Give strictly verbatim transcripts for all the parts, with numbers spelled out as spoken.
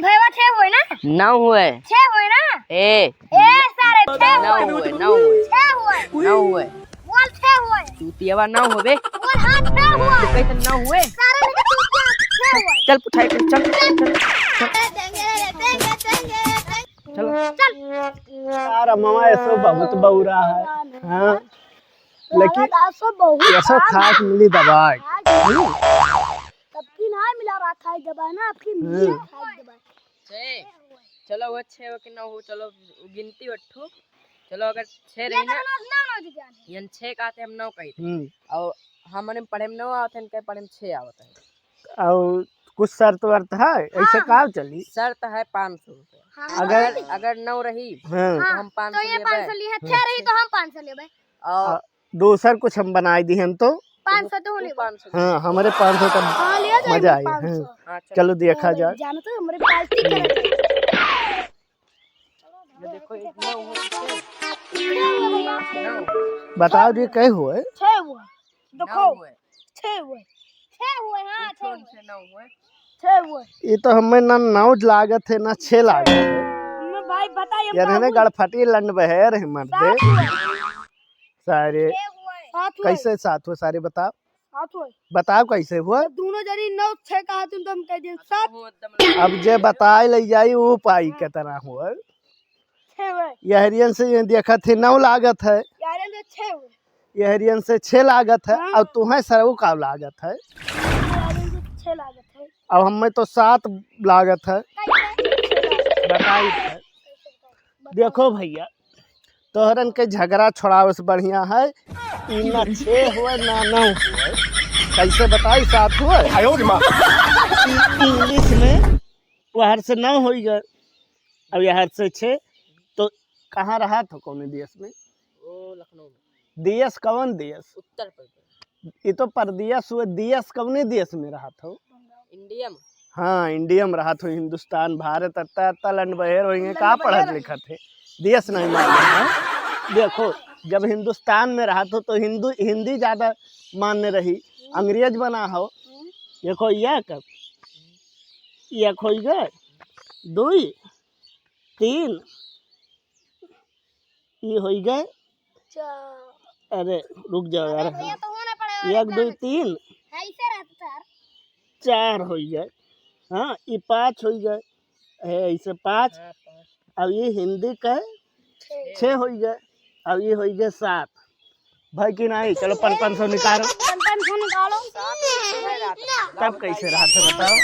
भैया, छे हुए ना? नौ हुए। छे हुए ना? ए। ए, सारे, छे नौ हुए। हुए, नौ हुए। छे हुए। नौ हुए। बोल, छे हुए। चूतियावा नौ हुए। बोल, हाँ, छे हुए। तू कही तो नौ हुए। सारे, छे हुए। चल, उठाई के, चल, चल, चल। चल। चल। यार, अम्मा, ऐसो बहुत बौरा है। हाँ। लेकिन लागत आसो बहुत ऐसो खास खास मिली दवाई। खास। तब की ना मिला रहा खाई दवाई ना, आपकी मिली हम्म। खाई दवाई। छे। चलो, वो छे हो कि नौ हो, चलो, गिनती अट्ठू। चलो, अगर छे ये रही तो ना, नौ, नौ, नौ जी जान है। यन छे कहते हम नौ कही थे। हम्म। और हमरे में पढ़े में नौ आवत है, इनके पढ़े में छे आवत है। और कुछ शर्त वर्त है, ऐसे हाँ। का चली? शर्त है पाँच सौ रुपये। हाँ, अगर, हाँ। अगर नौ रही, हाँ। तो हम हाँ, पाँच सौ तो ये लेबे। पाँच सौ ली है, छे रही तो हम पाँच सौ लेबे। और आ, दोसर कुछ हम बनाई दी हम तो। पाँच सौ तो लेबे। पाँच सौ। हाँ, हमरे पाँच सौ का हाँ, ले जाए मजा आई। पाँच सौ। हाँ। हाँ, चलो। चलो देखा जाए। जानो तो हमरे पार्टी करे। ये देखो, एक नौ हुए, कितने? नौ। बताओ जी, कै हुए? छे हुए। देखो, नौ हुए। छे हुए। छे हुए, हाँ, छे हुए। छे हुए। ये तो हमें ना नौ लागत है, ना छे लागत है। मैं भाई, बताइए, यार, है ना, बाबू। गड़फटी लंड बहेर है, मर्दे। सात हुए। सारे। छे हुए। सात हुए। कैसे सात हुए, सारे बताओ। सात हुए। बताओ कैसे हुआ? जब दोनों जनी नौ छह कहा तुम, तो हम कह दिए सात। अब जे बताए ले जाई, वो पाई हाँ। कितना हुआ? छह हुए। यहरियन से ये देखत है, नौ लागत है। यहरियन से छह हुए। यहरियन से छह लागत है, हाँ। और तुम्हें सरऊ का लागत है? यहरियन से छह लागत है। अब हमें तो सात लागत है। कैसे? बताई है। बताओ। देखो भैया, तोहरन के झगड़ा छोड़ावे से बढ़िया है, ई ना छे हुए, ना नौ हुए। कैसे बताई, सात हुए? आयो रे माँ। ई-, इंग्लिश में वहर से नौ होई गए, अब यहर से छे, तो कहाँ रहा था, कौन देश में? वो लखनऊ में। देश कौन देश? उत्तर प्रदेश। ई तो परदेस हुए, देश कौने देश में रहत हो? इंडिया में। हाँ, इंडिया में रहत हो, हिंदुस्तान, भारत, अत्ता, अत्ता लंड बहेर होइहैं, लंड का बहेर पढ़त है। लिखत है? देश नहीं मालूम है। देखो, जब हिंदुस्तान में रहत हो तो हिंदू, हिंदी ज्यादा मान्य रही, हम्म। अंग्रेज बना हो। हम्म। देखो, ये कब? ये खोई गए, दुई, तीन, ई होई गए। चार। अरे, रुक जाओ यार। अरे भैया, तो होना पड़ेगा एक, इतना। दुई, तीन। ऐसे रहता सर। चार होई गए। हाँ, ई पाँच होई गए। ए, ऐसे पाँच। हाँ, पाँच। अब ये हिंदी का छः। छः होई गए। अब ये होई गए सात। भाई कि नहीं? चलो, पन-, पाँच सौ निकालो। पन-, पाँच सौ निकालो। तब कैसे रहत है, बताओ?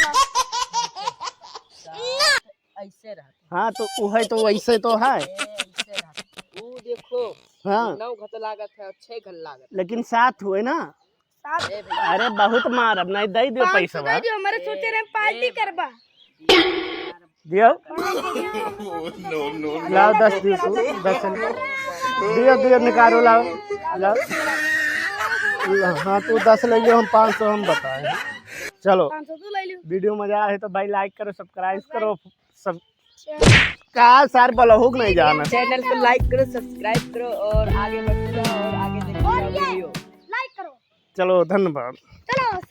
ऐसे रहत है। हाँ, तो उ है, तो वैसे तो है। ए, ऐसे रहत है। उ देखो, हाँ। नौ घत लागत है और छह घत लागत है। लेकिन सात हुए ना। सात। ए भैया। अरे, बहुत मारब, नहीं दे दियो पाँच सौ पैसा। दे दियो, हमारे सोचे रहे पार्टी ए, करबा। दियो। No, no, no। लाओ, दस दियो तू, दस। दियो, दियो, निकालो, लाओ, लाओ। हाँ, तू दस ले लियो, हम पाँच सौ हम बताए। चलो, पाँच सौ तू ले लियो। वीडियो मजा आए तो भाई like करो, subscribe करो, सब का सार बलहुक नहीं जाना। Channel को like करो, subscribe करो और आगे बढ़ते जाओ और आगे देखते और जाओ ये video। Like करो। चलो, धन्यवाद। चलो।